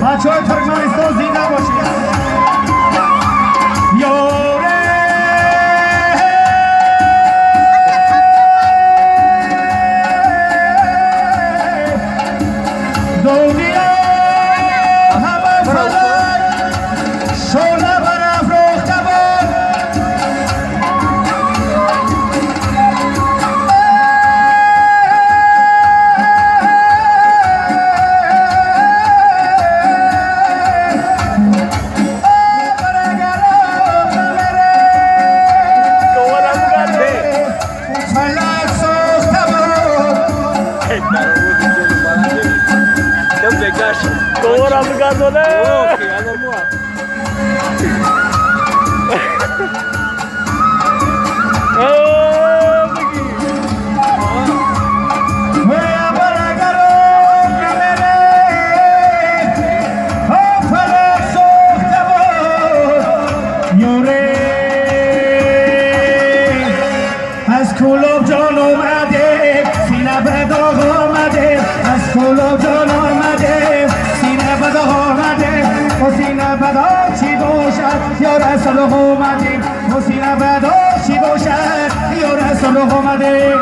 Бачаҳои Туркманистон, зинда бошед. Ёре. Дунё ҳама фалак шӯъла барафрӯхта буд. Фалак сӯхта буд. Довара бигардоне. Фалак сӯхта буд. Ёре, аз Кӯлоб ҷон омаде, сина ба доғ омаде. Аз Кӯлоб ҷон омаде, сина ба доғ омаде. О, сина ба доғ чӣ бошад, ё Расулоҳ омадем. О, сина ба доғ чӣ бошад, ё Расулоҳ омадем.